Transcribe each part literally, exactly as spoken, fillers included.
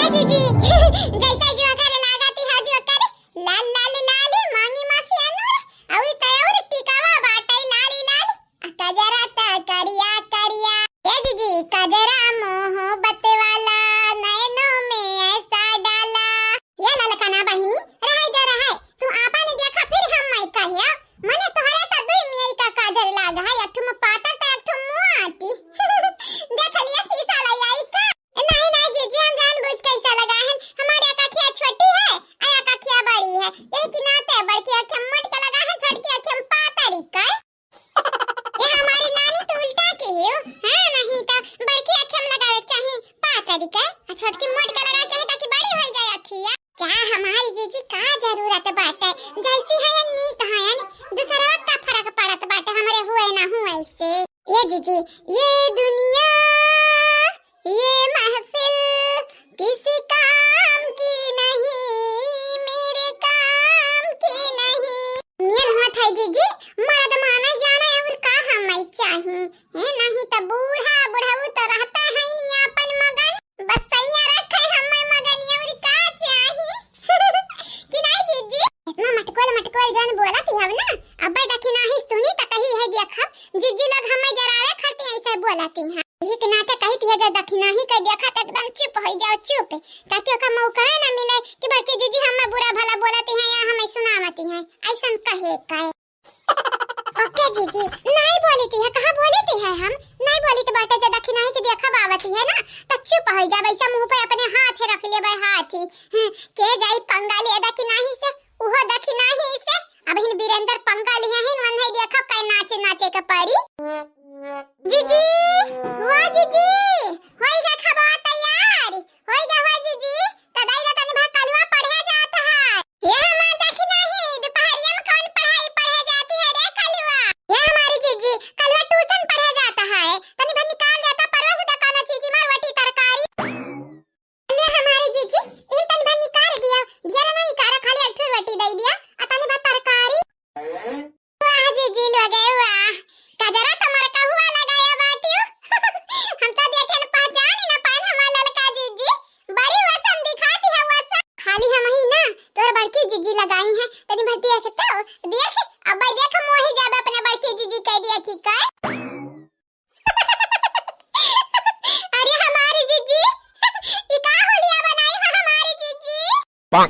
जीजी, जैसा जोकर लागत है जोकर, लाल लाल लाल मांगी मासी अनुर, और तय और टिकावा बाटे लाल लाल, आ कजरा त करिया करिया। ए जीजी, कजरा मोहब्बत वाला, नैनों में ऐसा डाला। ये ललकना बहिनी, रहे दे रहे, तू आपन देखा फिर हम मैं कहिया, मने तोहरे त दुई मेरी का काजर लाग है, एक ठो मुँह पातर त एक ठो मुँह आटी। देख लिया शीशा ले आई का? ए, नहीं, नहीं जीजी, हम जानबूझ के ऐसा लगा है। हमारे एक अखिया छोटी है, आ एक अखिया बड़ी है। यही के नाते बड़की अखिया मोट के लगा है, छोटकी अखिया पातरी का। ये हमारी नानी तो उल्टा के ही हो। हाँ, नहीं तो बड़की अखिया में लगावे के चाही पातरी का, आ छोटकी मोट के लगावे के चाही ताकि बड़ी हो जाए अखिया। जा हमारी जीजी का जरूरत बाटे, जैसी है या नीक है, दूसरा का फर्क पड़त बाटे, हमरे हुए ना हुए से। ये जीजी, ये दुनिया, ये महफिल किसी काम की नहीं, मेरे काम की नहीं। मेन होत है जीजी, मर्द माने जाने और का हमें चाही। हे नहीं त बूढ़ा बुढ़ऊ त रहते हैं नहीं अपन मगन, बस सैया रखे हमें मगन और का चाही। कि नहीं जीजी? इतना मटकोल मटकोल जौन बोलत ही हव ना, अब्बे दखिनाही सुनी त कही है देखब, जीजी लोग हमें जरावे खातिर ऐसे बोलत ही हैं। यही के नाते कही थी, जब दखिनाही के देखा त एकदम चुप हो जाओ, चुप, ताकि ओका मौका ना मिले कि बड़की जीजी हमें बुरा भला बोलती हैं या हमें सुनावती हैं, ऐसन कहे का। ओके जीजी, नहीं बोली थी है, कहाँ बोली थी है हम? नहीं बोली तो बाटे, जब दखिनाही के देखा बावती है ना, तो चुप हो जाब, ऐसा मुंह पे अपने हाथ रख लेबे, हाथ ही। हम्म, के जाई पंगा ले दखिनाही से, उहो दखिनाही से। अब हिन वीरेंद्र पंगा लिए हिन, वन्हे देखब कै नाचे नाचे के परी। जीजी, हुआ जीजी, होई गा खबा तैयार, होई गा हुआ जीजी, त दाई दा तनी भा कलुआ पढ़े जात है। ये हमार दखिनाही, दोपहरिया में कौन पढ़ाई पढ़े जाती है रे कलुआ? ये हमारी जीजी, कलुआ ट्यूशन पढ़े जाता है, तनी भा निकाल देता परवा से दुकाना चीजी मार रोटी तरकारी। ले हमारी जीजी, इन तनी भर निकाल दिया, ढेर ना निकाला, खाली एक ठो रोटी दे दिया, आ तनी भर तरकारी। वाह जीजी, लोगे वाह, कजरा तमर कहुआ लगाया बाटियो। हम तो देखे न पहचान ही ना पाए हमार ललका जीजी, बड़ी वसन दिखाती है वसन। खाली हम ही ना, तोर बड़की जीजी लगाई है, तनी भर देख तो, देख, अब भाई देख मोही जाबे अपने बड़की जीजी कह दिया कि का। अरे हमारी जीजी, ई का होलिया बनाई है हमारी जीजी? पाक।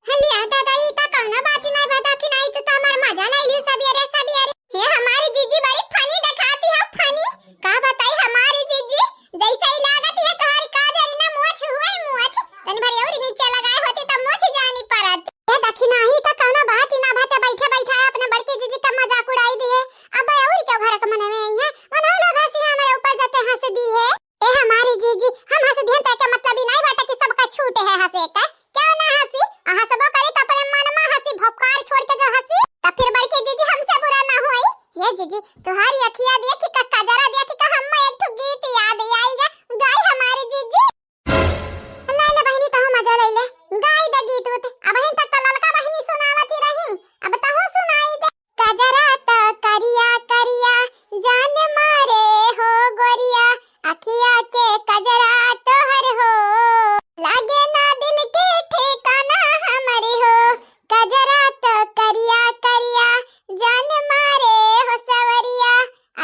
हलिया दादा, ई त कौनो बात नहीं बा, दखिनाही तू तो हमार मजा ले लियो सबेरे सबेरे। हे हमारी जीजी बड़ी funny दिखाती हो, funny। का बताई हमारी जीजी, जैसे ही लागत है तुम्हारी काजरी ना मोछ हुए मोछ, तनी भर और नीचे लगाए होती तब मोछ जानी पड़त। ए दखिनाही त कौनो बात ही ना बाटे, बैठे बैठा है अपने बड़की जीजी का मजाक उड़ाई दिए। अब और क्यों घर के मनवे आई है, उन्हों लोग हंसी हमारे ऊपर जते हंस दी है। ए हमारी जीजी, हम हंस दिहन त एके मतलब ही नहीं बाटे कि सबका छूट है हंसे का। क्यों ना हंसी? आ हंसबो करी त अपने मन में हंसी, भोकाल छोड़ के जो हंसी, त फिर बड़की जीजी हमसे बुरा ना होई। ये जीजी, तुम्हारी अखिया देखी का, कजरा देखी का, हम एक ठो गीत याद आई गा, गाई हमारी जीजी। ले ले बहिनी, तहु मजा ले ले, गाई दे गीत उत। अबहिन तक तो ललका बहिनी सुनावती रही, अब तहु सुनाई दे। कजरा त करिया करिया जान मारे हो गोरिया, अखिया के कजरा तोहर हो, लागे ना दिल के ठिकाना हमरे हो। कजरा त करिया करिया जान मारे हो सवरिया,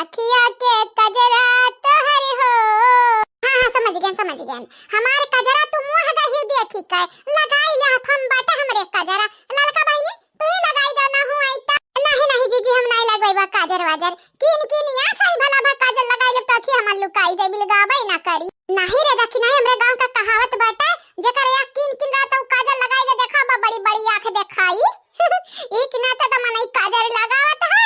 अखिया के कजरा तोहर हो। हाँ, हाँ, समझ गए, समझ गए। हमार कजरा तू मुँह गहियो देखी के, लगाई ले हाथ हम बाटे हमरे कजरा। ललका बहिनी, तू ही लगाई दो ना हुआ इतना। नहीं, नहीं जीजी, हम नहीं लगवाई बा काजर वाजर। कीन कीन या खाई भला भा काजर लगाई ले तो अखी हमार लुकाई जाए, बिलगाबे ना करी। नहीं रे दखिनाही, हमरे गाँव का कहावत बाटे, जेकर या कीन कीन रहा तो काजर लगाई दे, देखा बा बड़ी बड़ी आँख देखाई। ई किनाते त मनई काजर लगावत है,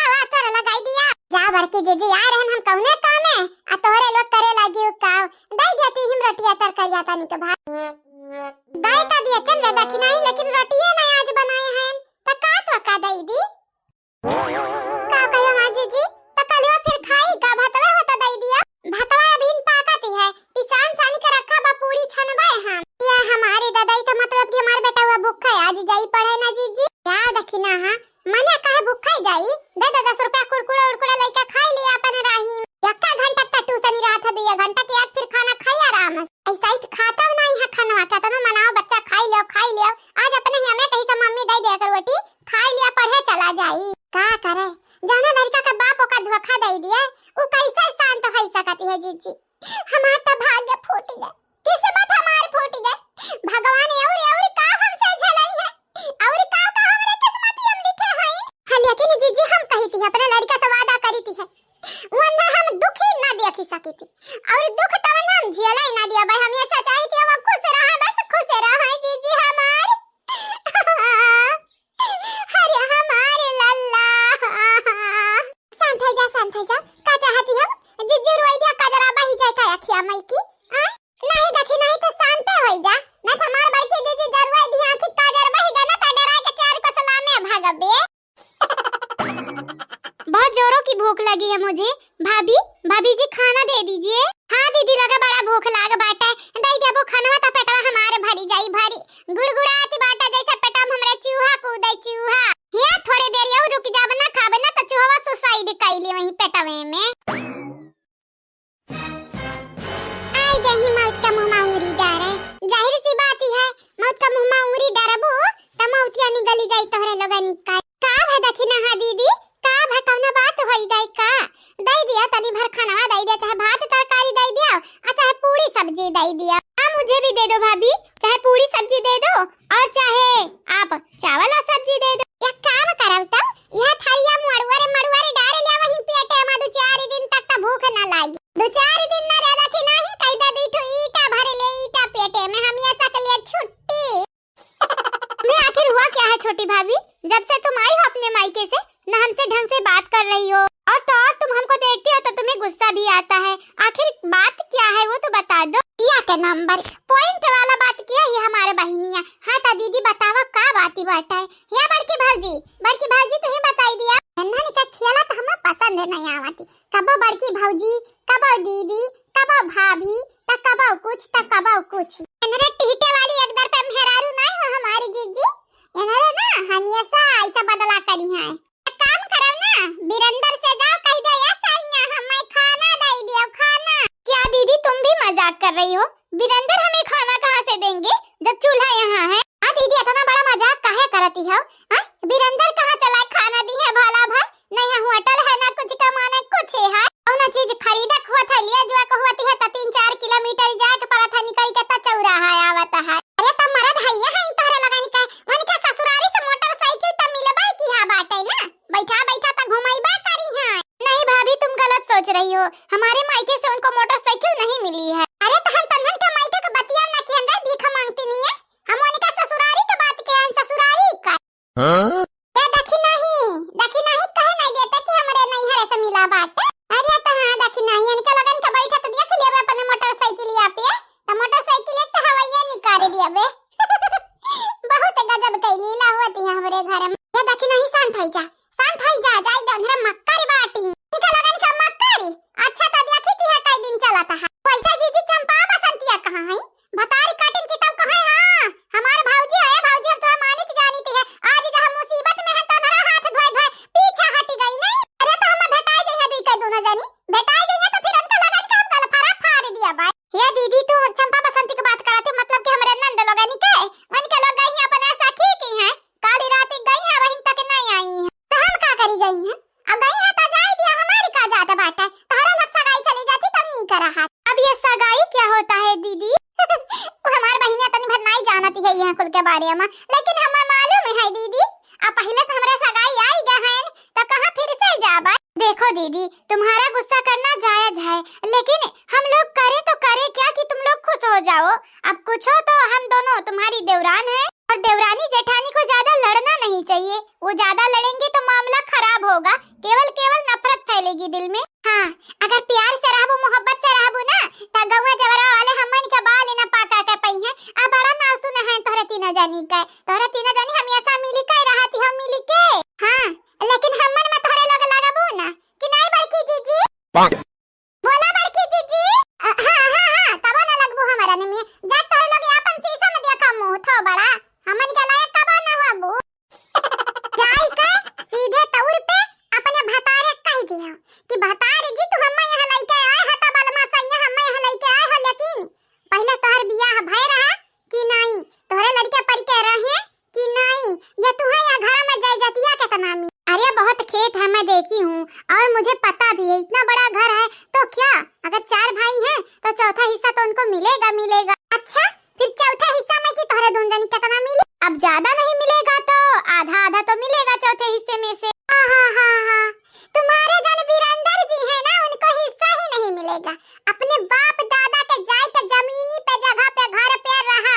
आवा तोर लगाई दिया। जा बड़की जीजी, आ रहन हम कौने कामे, आ तोहरे लोग करे लागी उ काव। दई देती हिम रोटिया तरकारिया तनी के भाई। दई त दिए तन रे दखिनाही, लेकिन रोटिये ना आज बनाए हैं, त का तो का दई दी? का कहे माँ जीजी, त कलवा फिर खाई का? भतवा हो त दई दिया। भतवा अभी पाकत ही है, पिसान सानी के रखा बा, पूरी छनबे हम। या हमारी दादा, ई त मतलब कि हमार बेटा हुआ भूखा है, आज जाई पढ़े ना जीजी। का दखिना हा, मने काहे भूखा जाई? दे दे दस रुपया कुरकुरे उरकुरे लइके खाई ली अपन राही। यक्का घंटा तक ट्यूशन ही रहत है, दुइया घंटा के एक फिर खाना खाई आराम से। ऐसा ही त खाता नहीं है खाना। हमार त भाग्य फूट गए, किस्मत हमार फूट गए। भगवान और, और का हमसे झेलाई है, और का, का हमरे किस्मत हम लिखे हैं। हाँ, लेकिन जीजी हम कही थी, अपने लड़का से वादा करी थी है, वन्ना हम दुख ही ना देखी सकी थी, और दुख तो वन्ना हम झेला ही ना दिया भाई। हम ये सच्चाई थी, हम खुश रहा, बस खुश रहा है जीजी हमार। अरे हमारे लल्ला। शांत हो जा, शांत हो जा। का चाहती हो? जिज्जी रोई दिया, कजरा बही जाए का अखिया मई की? आ? नहीं देखी, नहीं तो शांत हो जा। नहीं तो हमार बड़की जिज्जी जब रोई दिया, आँखी काजर बही गया ना, तो डरा के चार को सलामे भागबे। बहुत जोरों की भूख लगी है मुझे। भाभी, भाभी जी, खाना दे दीजिए। हाँ दीदी, लगे बड़ा भूख लाग बाटे, दे देबो खानवा त पेटवा हमारे भरी जाई भरी। गुड़गुड़ात बाटे जैसे पेटवा में हमरे चूहा कूदे चूहा। हिया थोड़ी देर और रुक जाब ना, खाब ना त चूहवा suicide कइली वहीं पेटवे में। आई गई मौत का मुँह मा उंगरी डारे। जाहिर सी बात ही है, मौत का मुँह मा उंगरी डारबू त मौतिया निगली जाई तोहरे लोगनी का। का भे दखिनहा दीदी, का भे, कौनो बात होई गई का? दे दिया, तनी भर खानवा दे दिया, चाहे भात तरकारी दे दिया, आ चाहे पूरी सब्जी दे दिया। हाँ, मुझे भी दे दो भाभी, चाहे पूरी सब्जी दे दो और चाहे आप चावल और सब्जी दे दो। एक काम करब तब, यह थरिया मड़ुआ रे, मड़ुआ रे डारे लिया, वहीं पेटे मा दो चार दिन तक त भूख ना लागी। दो चार दिन ना रह दखिनही, कह दे दो ठो ईटा भर ले, ईटा पेटे में, हम ये सकले छुट्टी। मैं आखिर हुआ क्या है छोटी भाभी, जब से तुम आई हो अपने मायके से, न हमसे ढंग से बात कर रही हो, और तो और तुम हमको देखती हो तो तुम्हें गुस्सा भी आता है। आखिर बात क्या है वो तो बता दो। या के नंबर पॉइंट वाला बात किया ये हमारे बहिनिया। हाँ तो दीदी बतावा का बात ही बात है। या बड़की भौजी, बड़की भौजी तुम्हें बताई दिया। नन्हन का खेला तो हमें पसंद नहीं आवती। कबो बड़की भौजी, कबो दीदी, कबो भाभी, त कबो कुछ, त कबो कुछ। इनरे टीटे वाली एकदर पे मेहरारू नहीं हो हमारी जीजी। इनरे ना हमेशा ऐसा बदला करी हैं। एक काम करो ना, बिरंदर से जाओ, कह दो, "या सैया, हमें खाना दे दियो, खाना।" क्या दीदी, तुम भी मजाक कर रही हो? बिरंदर हमें खाना कहाँ से देंगे, जब चूल्हा यहाँ है? हाँ दीदी, इतना बड़ा मजाक काहे करती हो? हाँ, बिरंदर कहाँ से लाए खाना दी है भला भर? नहीं है होटल है, ना कुछ कमाने कुछ है। और ना चीज खरीदक हुआ था, लिया जुआ को हुआ थी है, तो तीन चार किलोमीटर जाए के पड़ा था, निकल के तो चौराहा आवत है। अरे तो मरद है ये है इन तोहरे लगन के, उनके ससुरारी से मोटरसाइकिल तो मिलबे की है बाटे ना, बैठा बैठा तो घुमाइबा करी है। नहीं भाभी, तुम गलत सोच रही हो, हमारे मायके से उनको मोटरसाइकिल नहीं मिली है। अरे तो हम तन्हन के मायके के बतिया ना किहन रे, भीख मांगती नहीं है, हम उनका ससुरारी के बात किहन, ससुरारी का। हाँ? ए, दखिनही, दखिनही कहे नहीं देते कि हमरे नैहरे से मिला बाटे। अरे तो हाँ, दखिनही, इनके लगन के बैठा तो देख लेबे अपने मोटरसाइकिलिया पे, तो मोटरसाइकिल एक तो हवाइया निकाल दिया बे। बहुत गजब के लीला होती है हमरे घर में। ए, दखिनही, शांत हो जा, शांत हो जा, जाई दे उन्हरे मक्कारी बाटी। इनके लगन के मक्कारी, अच्छा तो देखी थी है कई दिन चलता है। वैसे जीजी चंपा बसंतिया कहाँ है? भतारी काटिन की तब कहे, हाँ, हमार भौजी है, भौजी, हम तोहे मानित जानित है। आज जब हम मुसीबत में हैं, तो हमारा हाथ धोए धोए पीछे हट गई, नहीं? अरे, तो हम भेटाए जइहे दुई के दोनों जनी, भेटाए जइहे, तो फिर हमके लगन के हम गलफरा फाड़ दिया बाई। ये दीदी, तू चंपा बसंती की बात करत है, मतलब कि हमरे नंद लोगनी के, उनके लोग गई हैं अपने सखी की हैं, काली रात गई हैं, वहीं तक नहीं आई हैं। तो हम का करी गई हैं? अब गई है तो जाए दिया, हमारी का जात बाटे, तोहरा लोग सगाई चली जाती तब नीक रहा। अब ये सगाई क्या होता है दीदी? वो हमार बहिनिया तनी भर नाई जानती है यहाँ कुल के बारे में, लेकिन हमें मालूम है दीदी, अब पहले से हमरे सगाई आई गए हैं, तो कहाँ फिर से जाबा? देखो दीदी, तुम्हारा गुस्सा करना जायज है, लेकिन हम लोग करें तो करें क्या कि तुम लोग खुश हो जाओ। अब कुछ हो तो हम दोनों तुम्हारी देवरान हैं, और देवरानी जेठानी को ज्यादा लड़ना नहीं चाहिए, वो ज्यादा लड़ेंगे तो मामला खराब होगा, केवल केवल नफरत फैलेगी दिल में। हाँ, अगर प्यार से रहबू, मोहब्बत से रहबू ना, त गौवा जवरा वाले हमन के बाल ना पाका के पइहें। आ बड़ा नासुन है तोहरे तीनों जनी के, तोहरे तीनों जनी हमेशा मिली के रहती हो, मिली के। हाँ, लेकिन हमन में तोहरे लोग लगबू ना कि नहीं बड़की जीजी? बोला बड़की जीजी। अ, हाँ, हाँ, हाँ, कबो ना लगबू हमारा निमिया। जा तोहरे लोग आपन शीशा में देखा मुंह थो बड़ा। हमन के लायक कबो ना होबू। जाई के सीधे तौर पे अपने भतारे कह दिया कि भतार जी तू हम्मे यहाँ लइके आए हो, तब अलमा सैया हम्मे यहाँ लइके आए हो, लेकिन पहले तोहर बियाह भय रहा कि नहीं, तोहरे लड़के पड़ के रहे कि नहीं, ये तुम्हें यह घर में जायजतिया कितना मिली? अरे बहुत खेत है, मैं देखी हूँ और मुझे पता भी है, इतना बड़ा घर है तो क्या, अगर चार भाई हैं तो चौथा हिस्सा तो उनको मिलेगा, मिलेगा। अच्छा, फिर चौथा हिस्सा में कि तोहरे दोनों जनी कितना मिले? अब ज्यादा नहीं मिलेगा तो आधा आधा तो मिलेगा चौथे हिस्से में से। हाँ, हाँ, हाँ, हाँ। तुम्हारे जन बीरेंद्र जी है ना, उनको हिस्सा ही नहीं मिलेगा। अपने बाप दादा के जाए के जमीनी पे, जगह पे, घर पे रहो,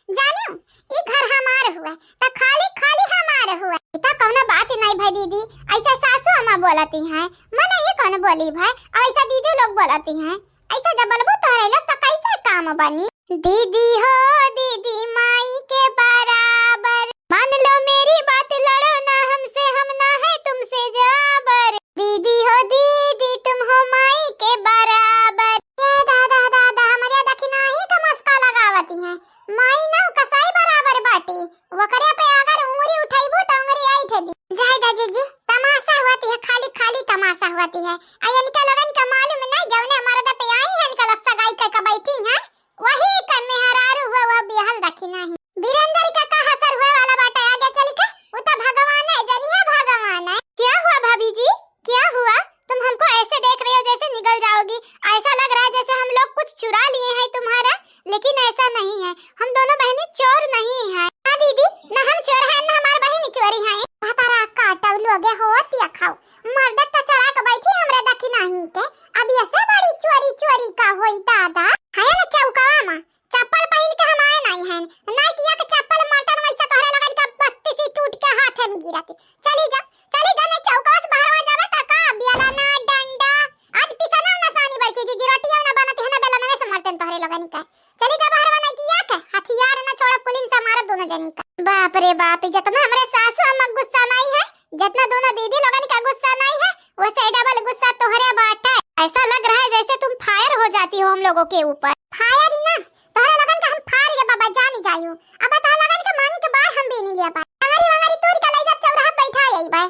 जानियो, ई घर हमार हुए, त खाली खाली हमार हुए। ई त कौनो बात ही नहीं भाई दीदी, ऐसा सासू अम्मा बोलती हैं, मने ये कौन बोली भाई, और ऐसा दीदी लोग बोलती हैं, ऐसा जब बोलबो तोहरे लोग त कैसे काम बनी? दीदी हो दीदी माई के बराबर, मान लो मेरी बात, लड़ो ना हमसे, हम ना है तुमसे जाबर। दीदी हो दीदी तुम हो माई के बराबर। ये दादा दादा, हमरे दखिनाही का मस्का लगावती हैं। माई ना कसाई बराबर बाटी, ओकरे पे अगर उंगली उठैबू त उंगली ऐंठ दी। जाए दा जीजी, तमाशा हुआती है, खाली खाली तमाशा हुआती है। आ इनका लोगन का मालूम नहीं, जौने मर्द पे आई है इनका लोग सगाई करके बैठी हैं, वही का मेहरारू हुआ, वह बियाहल दखिनाही। बीरेंद्र का का असर हुए वाला बाटे आगे चल के, वो तो भगवान है, जनिया भगवान है। क्या हुआ भाभी जी, क्या हुआ? तुम हमको ऐसे देख रही हो जैसे निगल जाओगी। ऐसा लग रहा है जैसे हम लोग कुछ चुरा लिए हैं तुम्हारा, लेकिन ऐसा नहीं है। हम दोनों बहनें चोर नहीं हैं। हाँ दीदी, ना हम चोर हैं, ना हमार बहिन चोरी है। तारा काटव लोगे हो तिया खाओ। मर्द त चोरा के बैठी हमरे दखिनाही के। अब ऐसे बड़ी चोरी चोरी का होई दादा? है ना चौकावा में चप्पल पहिन के हम आए नहीं हैं। नहीं किया के चप्पल मरतन वैसे तोहरे लगन के बत्तीसी टूट के हाथ में गिरती। चली जा, चली जा, नहीं चौकावा से बाहर जाबे त का? बेलना, डंडा, आज पिसना ना सानी बड़की जीजी, रोटिया ना बनती है ना, बेलनवे से मरतन तोहरे लगन के। चली जा बाहर, नहीं किया के हथियार ना छोड़ा, पुलिन से मारब दोनों जनी का। बाप रे बाप, जितना हमरे सासू अम्मा गुस्सा नहीं है, जितना दोनों दीदी लोगन का गुस्सा नहीं है, वैसे डबल गुस्सा तोहरे बाटे। ऐसा लग रहा है जैसे तुम फायर हो जाती हो हम लोगों के ऊपर। फायर ही ना, तोहरे लोगन का हम फाड़ ले बाबा, जानी जायू। अब तोहरे लोगन के मांगी के बार हम भी नहीं लिया पाए। अंगरी वंगरी तोड़ के ले जा, चौराहा बैठा यही बाय।